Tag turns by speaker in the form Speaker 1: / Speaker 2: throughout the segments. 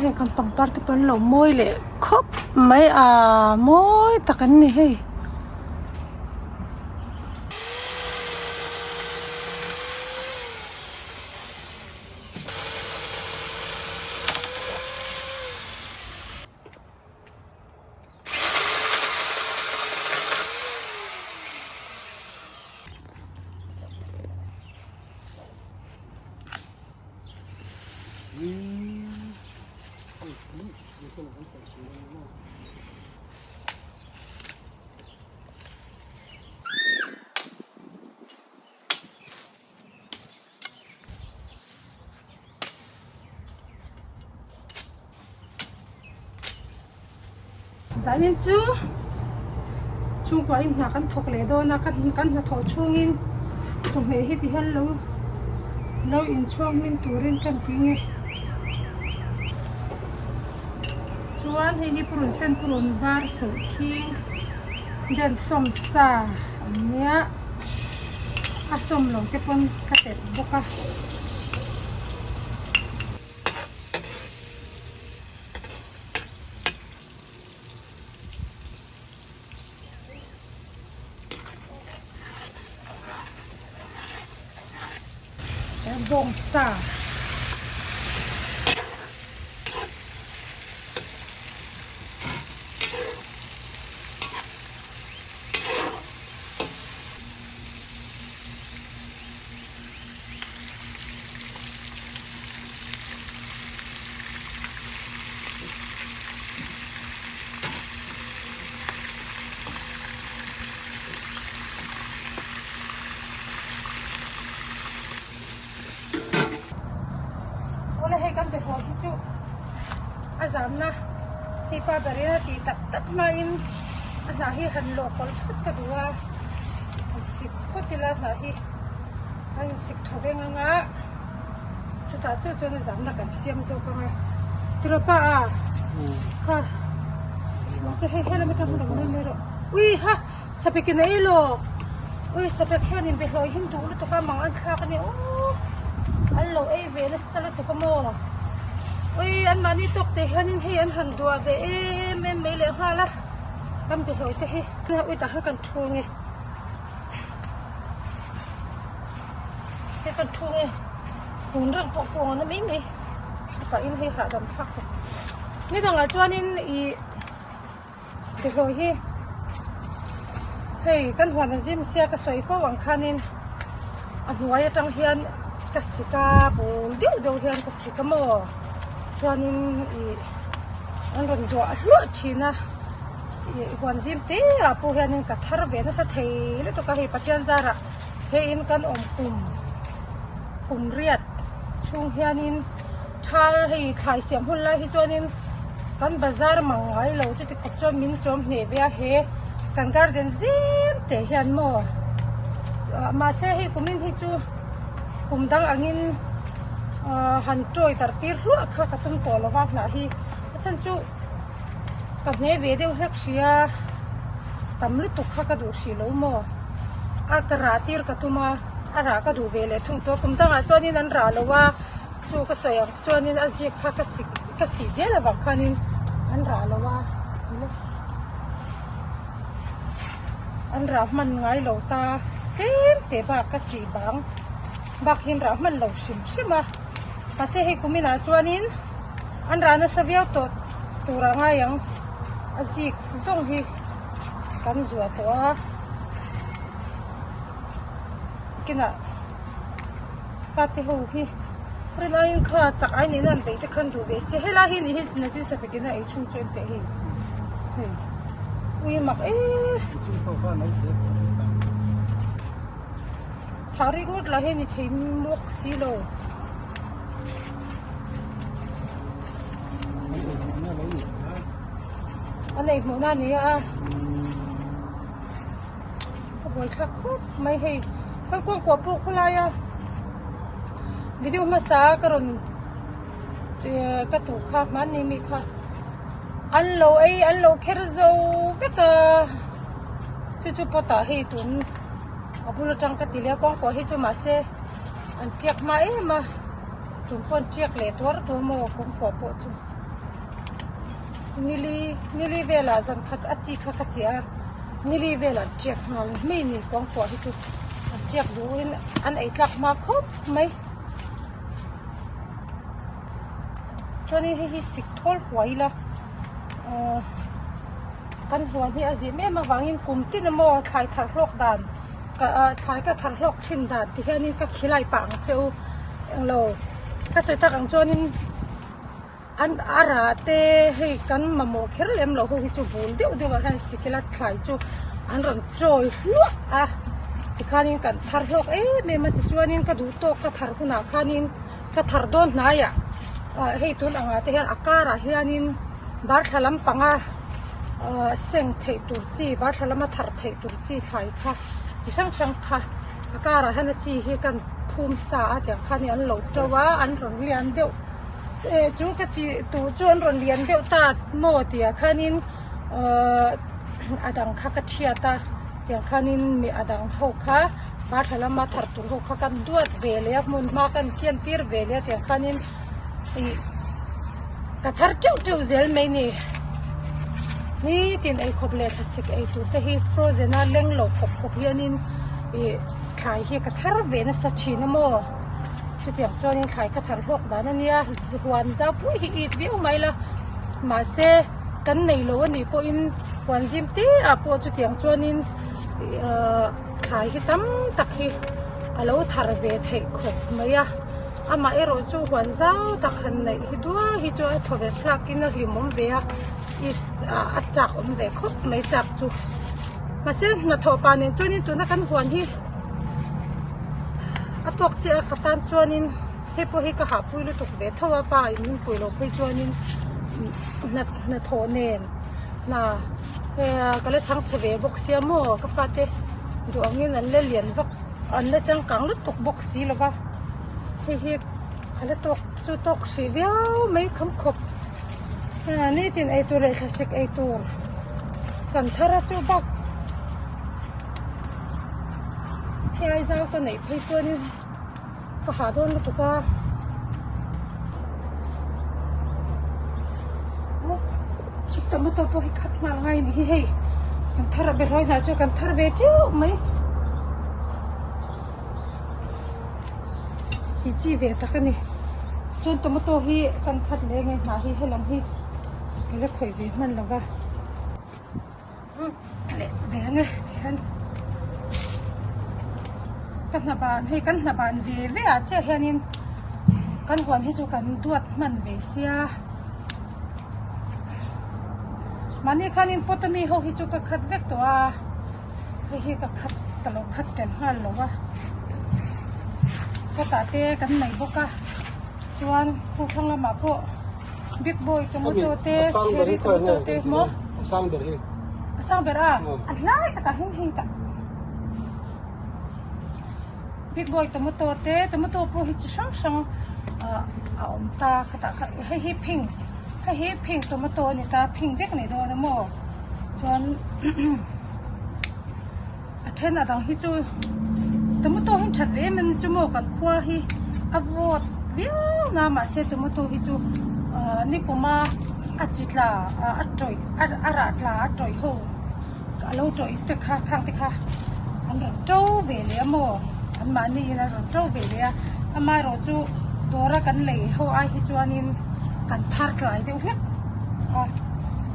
Speaker 1: hei kan pangpar te pawh an lo mawi leh khawp mai a mawi tak an ni hei. Zanin chu chhungkua in hna kan thawk leh dawn a kan hnathawh chhungin chawhmeh hi ti hian lo lo inchhuak hmin turin ka ti nge chuan hei hi purun sen purun var sawhthing den sawm sa an nia. A sawm lo te pawn ka telh bawk a. Bawngsa. Awle hei kan be haw hi chu a zamna hei pa berin a tih tak tak hmain a hnah hi han lawh kawlh phawt ka duh a han sik phawt ila a hnah hi a insik thaw veng ang a chutah chu chuan a zamna kan siam zawk ang a tiraw pa a kha hei helama tang rawn mai mai rawh ui ha. Sapekin a ei lo. Ui sapek hian in behlawi him duh lutuk a mang an thlak a nia aw an lo ei ve nasa lutuk a maw. Ui an mahni tawk te hianin hei an han duah ve em em mai leh nghal a kan behlawi te hi. Ui tah khan kan thu nge hei kan thu nge hmun reng pawh kawng a na mai mai pahin hei hahdam thlak tawh. Ni dangah chuanin ih. Behlawi hi hei kan huan a zim sia ka sawi fo ang khanin a hnuai atang hian ka sik a bul deuh deuh hian ka sik a maw chuanin ih an rawn duah hluah thin a ih huan zim te ah pawh hianin ka thar ve nasa thei lutuk a hei Pathian zarah hei in kan awm kum kum riat chhung hianin. Thal hei thlai siam hun lai hi chuanin kan bazar mang ngai lo chuti khawp chuan min chawm hneh ve a he kan garden zim te hian maw mahse hei kumin hi chu kum dang angin ah han tawi darh tir hluah kha ka tum tawh lo va hnah hi a chhan chu ka hne ve deuh hlek sia tam lutuk kha ka duh hrih lo maw a ka rah tir ka tum a a rah ka duh ve leh thung tawh a kum dangah chuanin an rah lo a. Chu ka sawi ang chuanin a zik kha ka sik ka sih zel avang khanin an rah lo a an rah hman ngai lo ta tlem teh bak ka sih bang bak hian rah hman lo hrim hrim a mahse hei kuminah chuanin an rah nasa viau tawh tur a ngai ang a zik zawng hi kan zuah tawh a kinah. Fate ho hi rin aiin kha chak ai nena an beih te khan duh ve se helai hi ni hi Nazir Safekin a ei chhung chu en teh hei hei ui mak e thah rik ngawt lah hi ni thei mawk si lo a nei hmuhna a ni a. Ka buaithlak khawp mai hei kan kawngkuah pawh khawlai a video hmasa a ka rawn eh ka tuh kha hmanni mi kha an lo ei an lo kher zo vek a chu chu pot ah hei tun a bul atang ka ti leh a kawngkuah hi chu mahse an tiak hma em a tun pawh an tiak leh tuar tuar maw kawngkuah pawh chu. Nili nili velah zan khat a chi kha ka chiah a, nili velah an tiak nghal mai ni kuangkuah hi chu an tiak duhin an ei tlak hma khawp mai. Chuanin hei hi sik thawl huai ila ahh kan huan hi a zim em avangin kum tin emaw thlai thar hlawk dan ka ah thlai ka thar hlawk thin dan ti hianin ka khilai pah ang che u englo ka sawi tak ang chuanin an a rah te hei kan mamawh kher lem loh ho hi chu bul deuh deuh ah hian sikila thlai chu an rawn chawi hluah a tikhanin kan thar hlawk em em a tichuanin ka duh tawk ka thar hunah khanin Ka thar dawn hnaiah ah hei tun angah te hian a karah hianin barthla lampanga ah seng theih tur chi barthla lama thar theih tur chi thlai kha chi hrang hrang kha a karah hian a chi hi kan phum sa a tiang khan an lo to a an rawn lian deuh eh chu ka chi tur chu an rawn lian deuh ta maw tih ah khanin ahh a dang kha ka thiat a tiang khanin mi a dang ho kha. Hmarthla lama thar tur ho kha kan duat ve leh a hmun hma kan kian tir ve leh a tiang khanin ih ka thar teuh teuh zel mai ni nitin eikhawp leh thlasik ei tur te hi frozen a leng lo khawp khawp hianin ih thlai hi ka thar ve nasa thin a maw chutiang chuanin thlai ka thar hlawk dan a nia huan zau pui hi it viau mai la mahse kan nei lo anih pawhin huan zim te ah pawh chutiang chuanin ahh. Thlai hi tam tak hi a lo thar ve theih khawp mai a, amah erawh chu huan zau tak han neih hi duai hi chu a thaw ve thlak in a hlimawm ve a, ih a chak awm ve khawp mai chak chu. Mahse hnathawh pah nen chuanin tuna kan huan hi a tawk chiah a ka tan chuanin hei pawh hi ka hahpui lutuk ve tho a pa in min pui loh phei chuanin hnathawh nen hna. Ka la chhang chhe ve bawk sia maw ka fate duh angin an la lian vak an la changkang lutuk bawk si lo va hei hi a la tawk chu tawk hrih viau mai kham khawp nitin eitur leh thlasik eitur kan thar a chu bak hei ai zau ka neih phei chuanin ka hah dawn lutuk a tomato pawh hi khat nghal ngai a ni hi hei kan thar a berawi hnah chu kan thar ve teuh mai tih chi ve tak a ni chuan tomato hi kan khat leh nge hnah hi helam hi ka la khawih ve hman lo va. Leh ve ang e tihian ka hna ban hei kan hna ban ve ve ah chiah hianin kan huan hi chu kan duat hman ve sia mahni khanin pot ami ho hi chu ka khat vek tawh a hei hi ka khat ka lo khat tel nghal lo a pot ah te kan nei bawk a chuan khu thlang lamah pawh. Big boy tomato te cherry tomato te maw
Speaker 2: a sang ber hi
Speaker 1: a sang ber a a hlai takah hian hei tah big boy tomato te tomato pawh hi chi hrang hrang ah a awm ta khatah kha hei hi phing hei hi phing tomato a ni ta phing vek a ni dawn a maw chuan A then a dang hi chu tomato hi that ve em em chu maw kan khua hi a vawt viau na mahse tomato hi chu ah nikuma a chi tla a tawih a rah tla a tawih ho a lo tawih te kha khang te kha an rawn to ve leh a maw an mahni in an rawn to ve leh a amaherawh chu dawr a kan lei ho ai hi chuanin kan phar tlai deuh hlek a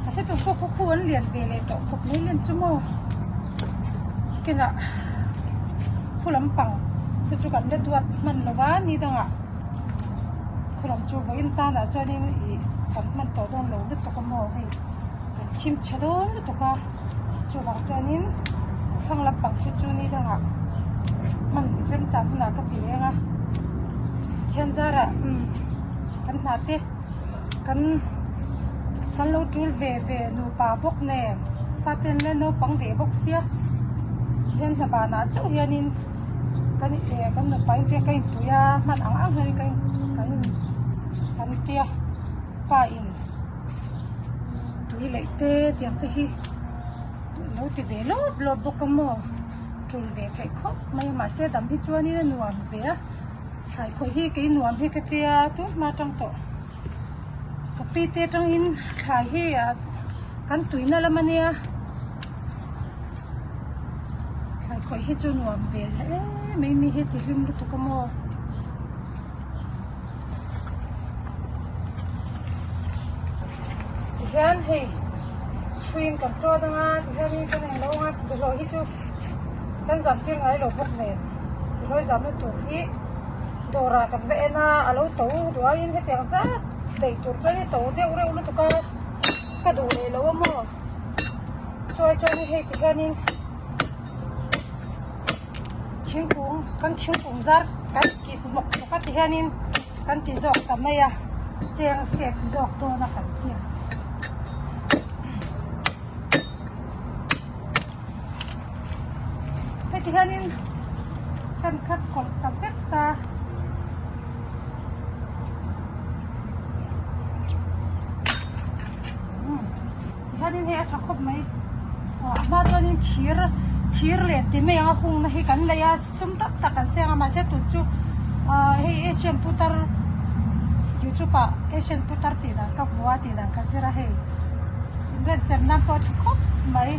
Speaker 1: mahse tun pawh khaw khu an lian ve leh tawh khawp mai len chu maw. Kinah khu lampang te chu kan la duat hman lo va ni dangah khu lam chu vawiin tanah chuanin ih kan hman tawh dawn lo lutuk a maw hei kan thim chhe dawn lutuk a chuvang chuanin thlang lampang chu chu ni dangah hman remchang hunah ka ti leng a thian zarah umm kan hna te. Kan kan lo tul ve ve nupa bawk nen fate an la naupang ve bawk sia hian hna banah chauh hianin kan eh kan nupa in te ka inpui a hman ang ang hian ka in kan in kan tia pa in tui leih te tiang te hi lo ti ve lawp lawp bawk a maw tul ve theih khawp mai a mahse dam hi chuanin a nuam ve a. Thlai khawih hi kei nuam hi ka tia tun hma tang tawh ka pi te atangin thlai hi kan tuina lam a nia thlai khawih hi chu nuam ve hle mai mi hi ti hlim lutuk a maw. Tihian hei hruiin kan ṭawt anga tihianin kan englo anga bawlhhlawh hi chu kan zam tir ngai lo bawk nen bawlhhlawh zamna tur hi dawrah kan va en a a lo to duaiin hetiang zat daih tur chuan a to deuh reuh lutuk a ka duh leh lo a maw chuai chuanin hei tihianin. Thingkung kan thingkung zar kan kit hnawk hnawk a ti hianin kan ti zawk ta mai a cheng sek zawk dawn a kan tia. Heti hianin kan khat kawlh ta vek ta. Tihianin hei a tha khawp mai a hma chuanin thir thir leh ti mai ang a hungna hi kan lei a sum tak tak kan seng a mahse tun chu ah hei asian putar youtube ah asian putar tih dan ka hmu a tih dan ka zir a hei inrenchem nan pawh a tha khawp mai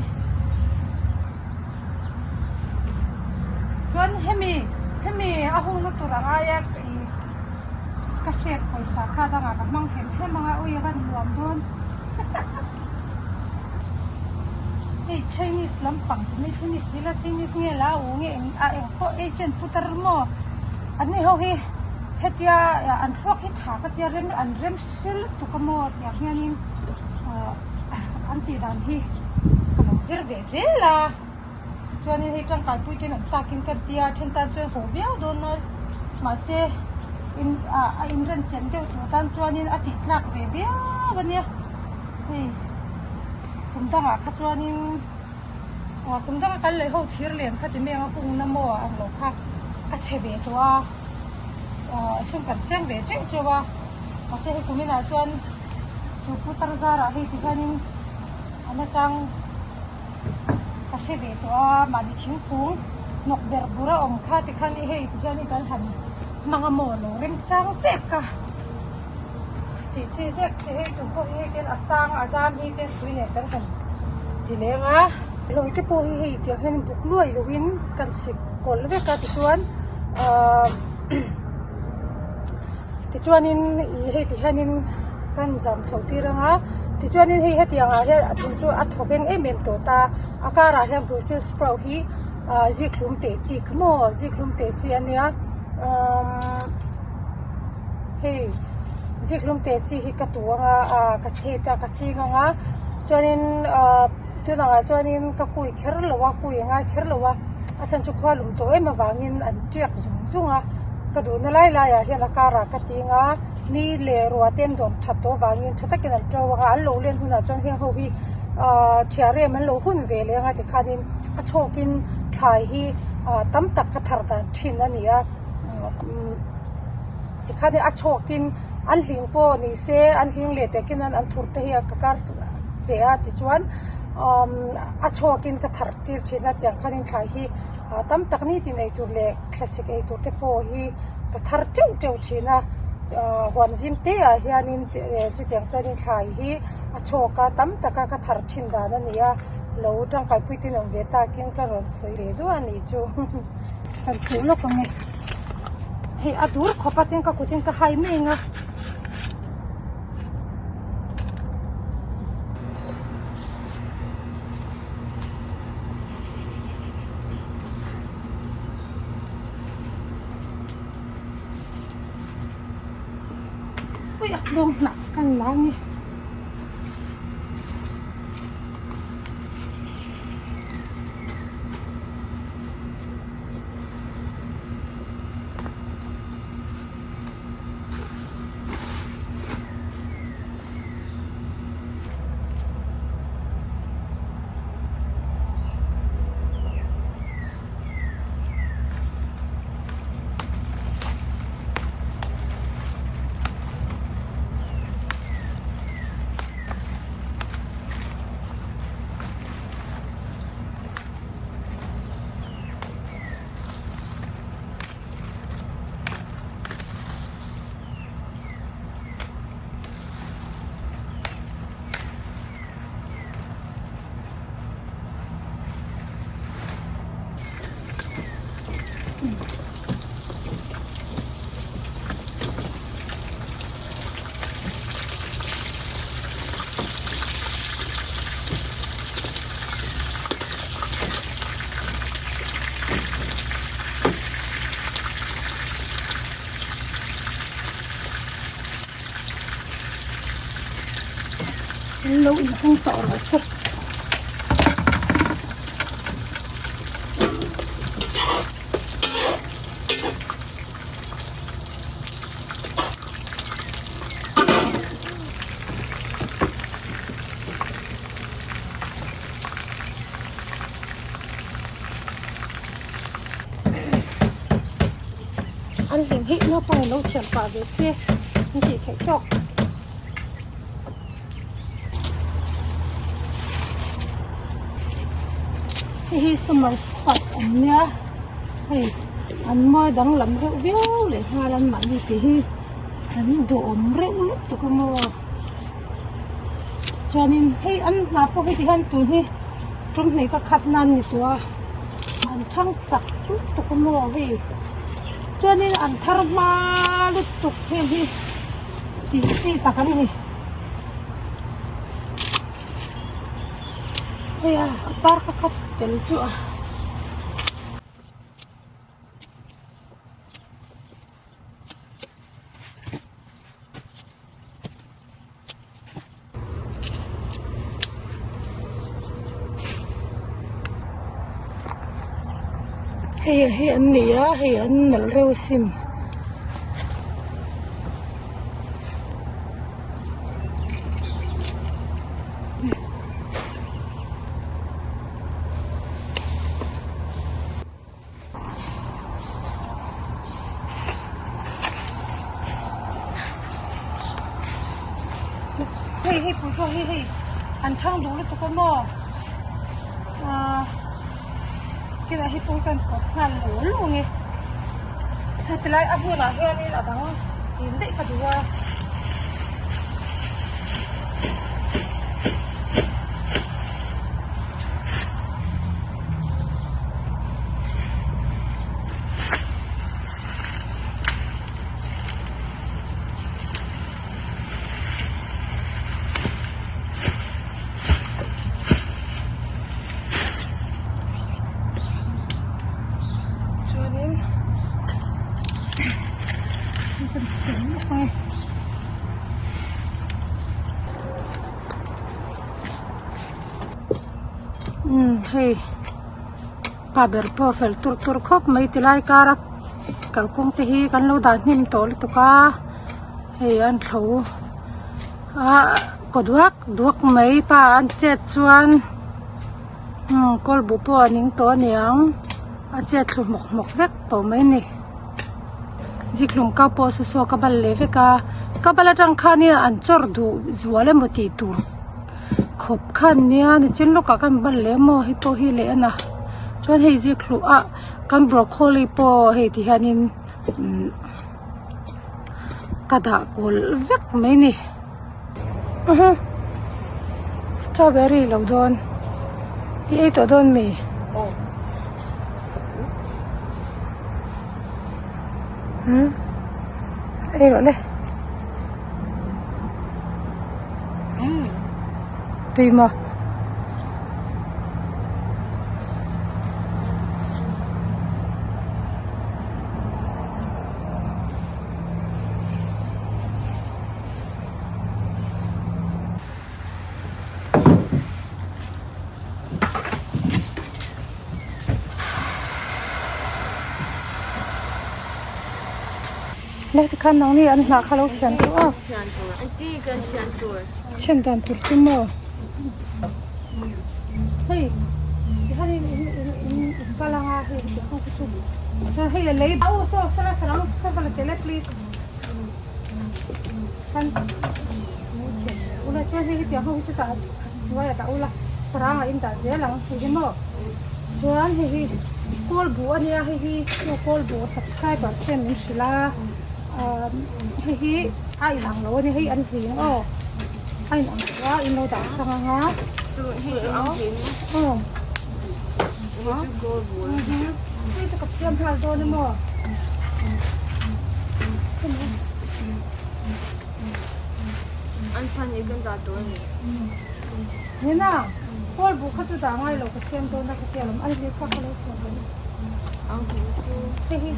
Speaker 1: chuan hemi hemi a hungna tur ang aia ih ka save pawisa kha dangah ka hmang hem hem ang a ui a van nuam dawn. Hei Chinese lampang ti mai Chinese ti ila Chinese nge la u nge eng a eng pawh Asian putar maw an ni ho hi hetia an thluak hi tha ka tia rem an rem hre lutuk a maw tiang hianin ah an tih dan hi ka lo zir ve zel a chuanin hei tangkai pui ten an takin ka tia then tan chuan haw viau dawn a mahse in ah a inren chem deuh tur tan chuanin a tih tlak ve viau a nia hei kum dangah kha chuanin ah kum danga kal leh ho thir len kha ti mai ang a hungna maw ang lo kha a chhe ve tawh a ah sum kan seng ve teuh teuh a mahse hei kum inah chuan chu putar zarah hei ti hianin a nachang. Ka hre ve tawh a, mahni thingkung hnawk ber bur a awm kha tikhan i hei tihian i kal han hmang a maw lo remchang zek a tih chi zek te hei tum pawh hi hei ten a sang a zam hi te hrui nen kan han ti leng a. Lawi te pawh hi hei tiang hian buk luai lo in kan sik kawlh vek a tichuan ahh Tichuanin ih hei ti hianin kan zam chho tir ang a tichuanin hei hetiang ah hian a thing chu a thaw veng em em tawh ta a karah hian brussels sprout hi ah zikhlum teh chi kha maw zikhlum teh chi a nia umm hei zikhlum teh chi hi ka tu ang a ah ka chhet a ka ching ang a chuanin ah tunah ah chuanin ka kui kher lo a kui a ngai kher lo a a chhan chu khua lum tawh em avangin an tiak zung zung a. Ka duhna lai laiah hian a karah ka ting a, ni leh ruah te an dawm that tawh avangin tha takin an to ang a, an lo len hunah chuan heng ho hi ahh thiah rem an lo hun ve leh ang a tikhanin a chhawkin thlai hi ah tam tak ka thar dan thin a ni a, tikhanin a chhawkin an hling pawh ni se an hling leh takin an an thur te hi ka kar che a tichuan umm a chhawkin ka thar tir thin a tiang khanin thlai hi ah tam tak nitin eitur leh. Thlasik ei tur te pawh hi ka thar teuh teuh thin a ahh huan zim te ah hianin chutiang chuanin thlai hi a chhawk a tam taka ka thar thin dan a ni a lo tangkai pui te awm ve takin ka rawn sawi ve duah a nih chu kan thuh lawk ang e hei a dur khawp a tin ka kut in ka hai mai ang a. Ui a dawng hnah kan la a ni. An lo inhawng tawh rawh se. An hlim hi naupang in lo thiam pah ve se an tih theih tawk. Hei hi summer squash an nia hei an mawi danglam reuh viau leh nghal an mahni tih hi an duhawm reuh lutuk a maw chuanin hei an hna pawh heti hian tun hi tum hnih ka khat nan ni tawh a an chhang chak lutuk a maw hei chuanin an thar hma lutuk heng hi. Tih chi tak an ni. Hei a a par ka khat tel chu a. Hei hi an ni a hei an nalh reuh asin. Hei hei pui pawh hi hei an chhang duh lutuk a maw ahh kinah hi pawh hi kan pawt nghal lo lo ang e heti lai a hmunah hianin a dang chin daih ka duh a. Chuanin umm hei pa ber pawh fel tur tur khawp mai tilai kara kalkawng te hi kan lo dah hnim tawh lutuk a hei an thlo a kaw duak duak mai pa an chet chuan umm kawl buh pawh a ning tawh aniang a chet thlu hmawk hmawk vek tawh mai a ni. Zikhlum kau pawh saw saw ka bal leh vek a ka bal atang khanin an chawr duh zual emaw tih tur khawp khan nia nichin lawkah khan bal leh maw hei pawh hi leh a na chuan hei zikhlum ah kan broccoli pawh hei ti hianin umm ka dah kawlh vek mai a ni strawberry lo dawn i ei tawh dawn mi. Hmm ei rawh le tui maw. Lai te khan nangni an hnah kha lo thian tawh a. Thian dan tur chu maw. Hei tihian in in in in kal anga hei hetiang ho khi chu chuan hei a lei oh saw sala sarang savala tel e please khan ula chuan hei hetiang ho hi chu tah hnuaiah dah ula sarangah in dah zel ang hei hi maw chuan hei hi kawl buh a nia hei hi chu kawl buh subscriber ten min hrilh a ah hei hi a inang lo a nia hei an hling aw a inang lo a in lo dah hrang ang a aw hei chu ka siam nghal dawn a maw.
Speaker 2: An phan hi kan dah tawh a ni.
Speaker 1: Nena, kawl buh kha chu dah ngai lo ka siam dawn a ka tia lawm. An hlir kha ka lo chhuah dawn.
Speaker 2: Ang buh chu.
Speaker 1: Hei hi.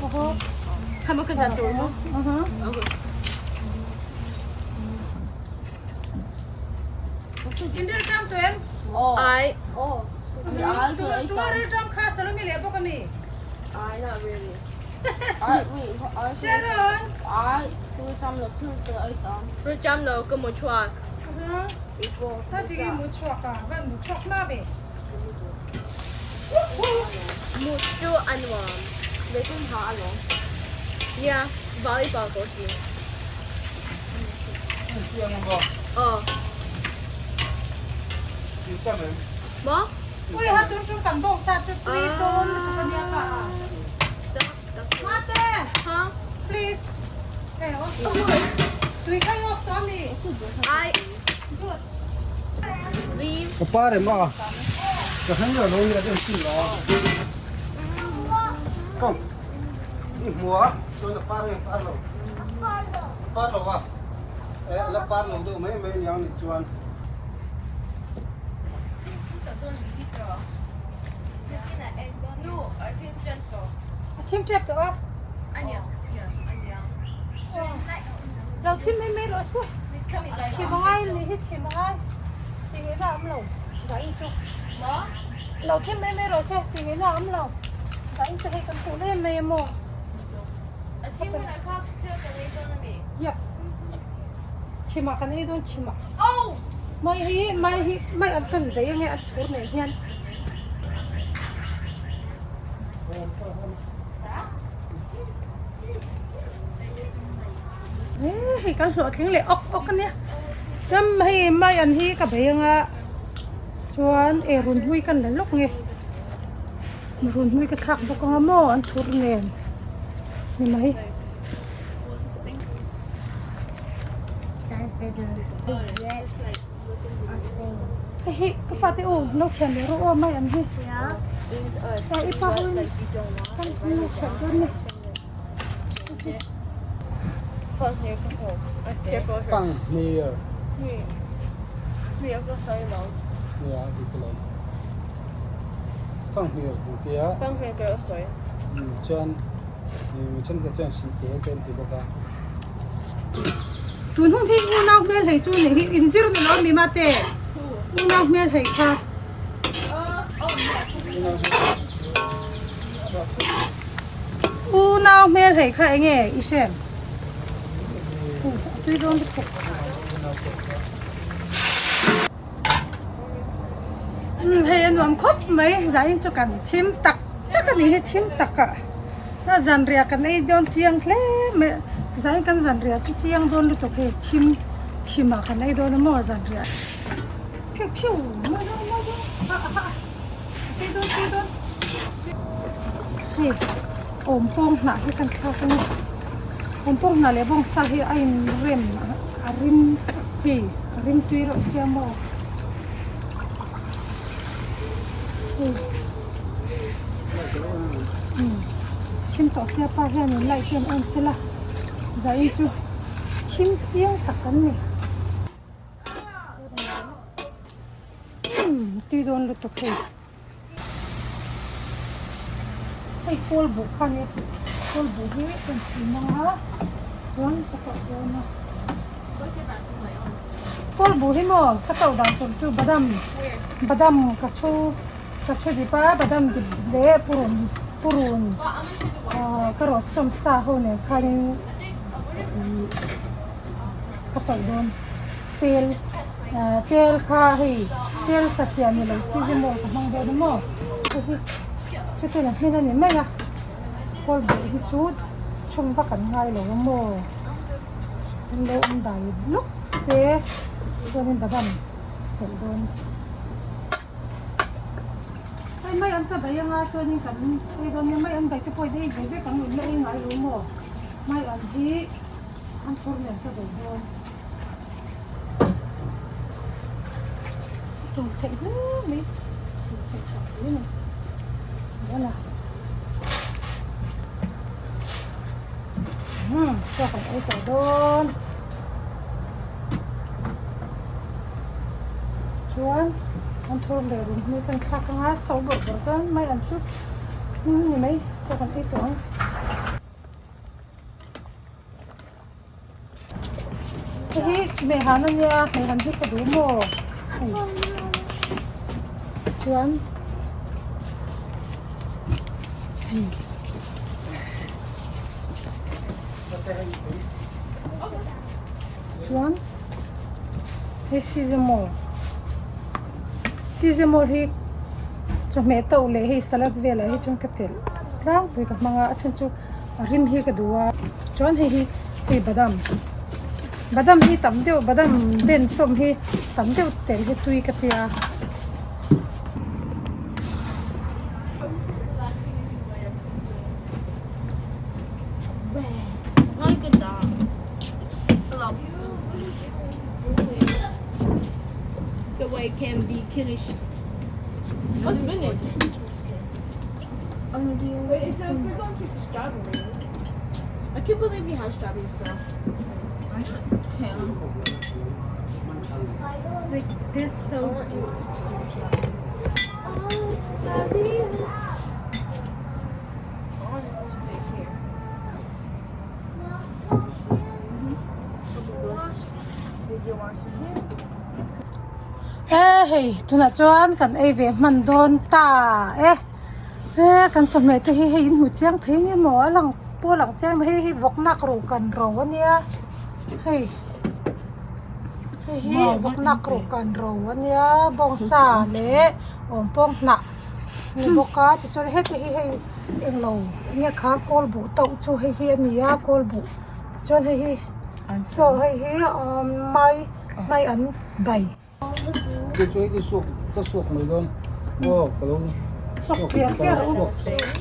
Speaker 1: Oho.
Speaker 2: Hama ka dah tawh maw?
Speaker 1: Aha. In rilṭam tawh em?
Speaker 2: Ai.
Speaker 1: Tunga rilṭam kha Salome leh bawk ami?
Speaker 2: Ai, not really.
Speaker 1: Sharon!
Speaker 2: Rilṭam lo ka mu chhuak.
Speaker 1: Ka ti nge mu chhuak a, van mu chhuak hma ve.
Speaker 2: Mu chu a nuam. Leikum ha a lawm. Nia, volleyball pawh hi. Aw. Maw?
Speaker 1: Ui ha tun tun kan bawk sa chu tui dawn lutuk a nia ka a. Mate!
Speaker 2: Ha?
Speaker 1: Please. Hei off tui kha i off tawh a mi?
Speaker 2: Ai.
Speaker 1: Good.
Speaker 2: Leave.
Speaker 3: Ka pa rem a, ka hrang lo lo ni a chen lo a. Come. I hmu a, chuan a par nge par lo? Par lo a. Eh, la par lo deuh mai mai aniang nih chuan.
Speaker 1: A thim tep tawh a. Lo thim mai mai rawh se. Chim a ngai ni hi chim a ngai. Ti ngaihna a awm lo. Vain chu. Lo thim mai mai rawh se. Ti ngaihna a awm lo. Vain chu hei kan puh em mai a maw. Yep. Chimah kan ei dawn chimah. Mai hi mai hi mai an kan bei ange an thur nen hian. Hei kan hlawhtling leh awk awk ania. Chuan hei mai an hi ka bei anga chuan e runhmui kan la lawk nge. Runhmui ka thlak bawk anga maw an thur nen ni mai. Hei hi ka fate u lo thiam leh rawh aw mai an hi. I pa ho in kan lo thiam dawn ni.
Speaker 3: Fanghmir. Fanghmir kan tia. Chuan mi thenkhat chuan sihte te an ti bawk a.
Speaker 1: Tun hun hi unau hmel hei chu nih hi inzir ni lo mi mate unau hmel hei kha. Unau hmel hei kha enge i hrem? A tui dawn lutuk. Umm hei a nuam khawp mai zain chu kan chhim tak tak a nih hi chhim tak ah a zanriah kan ei dawn chiang hle mai zain kan zanriah chu chiang dawn lutuk hei thim thim ah kan ei dawn a maw zanriah phiu phiu mawi dawn mawi dawn a a a tui dawn tui dawn hei awm pawng hnah hi kan thlak a ni awm pawng hnah leh bawngsa hi a inrem a rim hei a rim tui reuh sia maw hei umm thim tawh sia pa hianin light hi an on sela zain chu thim chiang tak an ni. Umm tui dawn lutuk hei. Hei kawl buh kha nia kawl buh hi kan chhum ang a chuan ka tawh dawn a kawl buh hi maw ka tawh dan tur chu badam badam ka chhu ka chhu dip a badam dip leh purun purun ah ka rawt sawm sa ho nen khanin ih ka tawh dawn. Tel tel kha hei tel satliah ni lo si hi maw ka hmang dawn a maw hei hi chutin a hmin a ni mai a kawl buh hi chu chhung vak an ngai lo a maw an lo awm dai lawk se chuanin badam telh dawn hei mai an chabai anga chuanin kan ei dawn nia mai an bai te pawh in ei ve vek ang in la ei ngai lo maw mai an hi an thur nen ka bei dawn. Tum theih hle mai tum theih tha hle mai nia umm chaw kan ei tawh dawn chuan an thur leh rum hmui kan thlak anga so bawrh bawrh chuan mai an chu ni mai chaw kan ei tawh ang. Hei hi hmehhan a nia, hmehhan hi ka duh maw? Hei chuan chi chuan hei sesame sesame hi chawhmeh tauh leh hei salad velah hi chuan ka telh tlangpui ka hmang a a chhan chu a rim hi ka duh a chuan hei hi hei badam badam hi tam deuh badam ben sawm hi tam deuh telh hi tui ka tia. E hei tunah chuan kan ei ve hman dawn ta e e kan chawhmeh te hi hei in hmu chiang thei nge maw a lang pawh a lang chiang hei hi vawk nak ruh kan ro a nia hei hei hi vawk nak ruh kan ro a nia bawngsa leh awmpawng hnah a ni bawk a tichuan heti hi hei englo enge kha kawl buh tauh chu hei hi a ni a kawl buh tichuan hei hi saw hei hi mai mai an bai.
Speaker 3: Chu chu hei suak ka suak mai dawn aw ka lo suak ka lo suak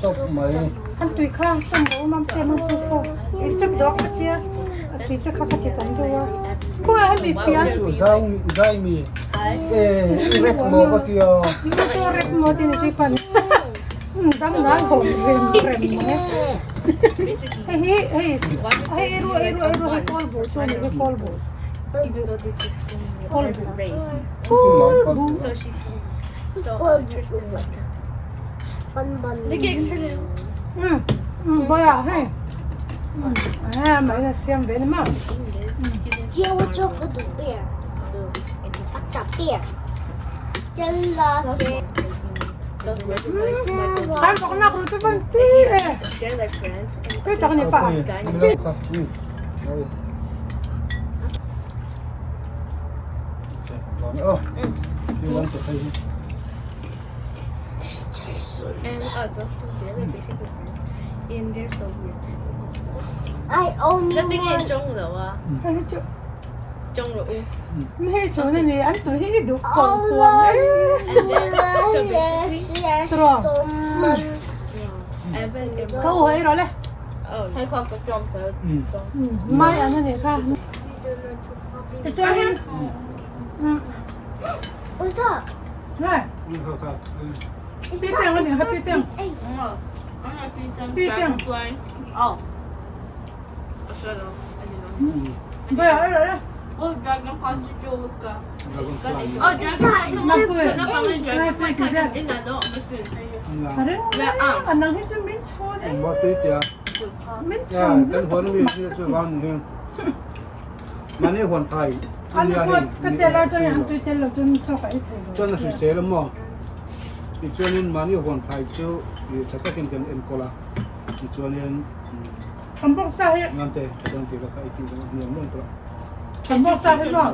Speaker 3: tawp mai.
Speaker 1: An tui kha sawm lo mam te mam chu saw in chep dawk ka tia a tui te kha ka ti tam deuh a khawngaih hemi pian
Speaker 3: chu zai zai mi e rek maw ka tia
Speaker 1: ni chu rek maw ti ni chi pan dang nal hawm rem rem mai hei hi hei hei ru ei ru ei ru hei kawl bu chu ni hi kawl bu kawl bu kawl bu Boya hei a mai na siam ve ni maw. Kan bawk nak ru chu van pi e. Tui tak ni pa. Hei chu ni ni an tui hi i duh kawng kuang e. Tro. Ka u hei rawh le. Mai an ani kha. Tichuanin Ngai. Pi teng ani kha pi teng. Pi teng. Baya ei rawh le. A nang hi chu min chhawn e. Min chhawn.
Speaker 3: Mani huan thai
Speaker 1: An pawh ka tel a chuan an tui tel lo chuan chaw ka ei thei lo.
Speaker 3: Chuan a hrisel a maw? Tichuanin mani huan thai chu tha takin kan enkawl a, tichuanin
Speaker 1: Kan bawksa hi
Speaker 3: Ngante tha dawn tih ka ei tih zawng a hniam nuam tawh.
Speaker 1: Kan bawksa hi maw?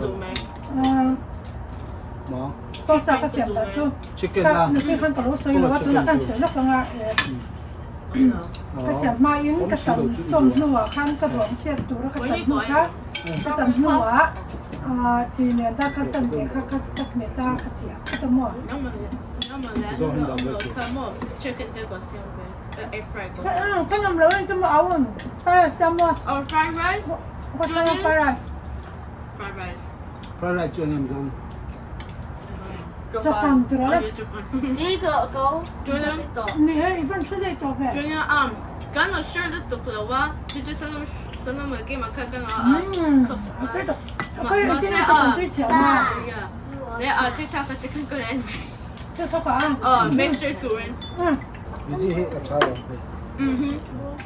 Speaker 3: Maw?
Speaker 1: Bawksa ka siam dah chu
Speaker 3: Chicken a.
Speaker 1: Nichhin khan ka lo sawi lo a, tunah khan sawi lawk ang a. Ka siam hmain ka chan sawm hnuah khan ka ruang hriat tura ka chan hnu kha ka chan hnuah chi nen ta ka chan ve kha ka ka hmet a ka chiah phawt a maw. Ka ngam lo en chu maw au ang fried rice siam maw. Fried rice.
Speaker 3: Fried rice chu eng em zawng.
Speaker 1: Chawkang ti rawh le. Ni he i van hre leh tawh ve.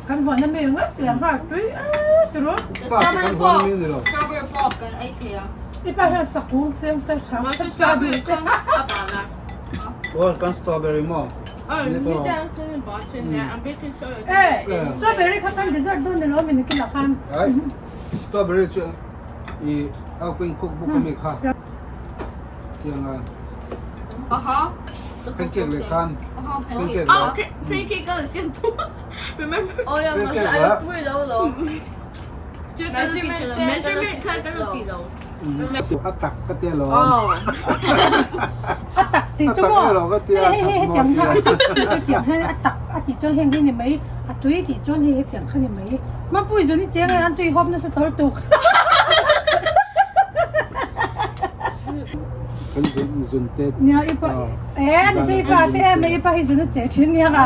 Speaker 1: Kan huan a mi ngat leh nghal tui a ti rawh. I pa hian sakung siam se tha tha duh se.
Speaker 3: Aw kan strawberry maw?
Speaker 1: Eh, strawberry kha kan dessert dawn ni lo mi nikin ah khan.
Speaker 3: Ai, strawberry chu i au pin cookbook ami kha. Tiang a. Pancake leh khan. Pancake leh.
Speaker 2: Pancake kan siam tu. Remember?
Speaker 3: Oh yeah, pancake
Speaker 2: leh. Measurement kha kan lo ti lo.
Speaker 3: A tak ka tia lo.
Speaker 1: A tak ti chu maw? Hei hei hetiang kha hetiang hian a tak a tih chuan heng hi ni mai, a tui tih chuan hei hetiang kha ni mai. Mapui zun i cheng e an tui hawp nasa tawr tuk.
Speaker 3: Kan zun zun te.
Speaker 1: Nia i pa e ni chu i pa hre em i pa hi zun a che thin nia ka.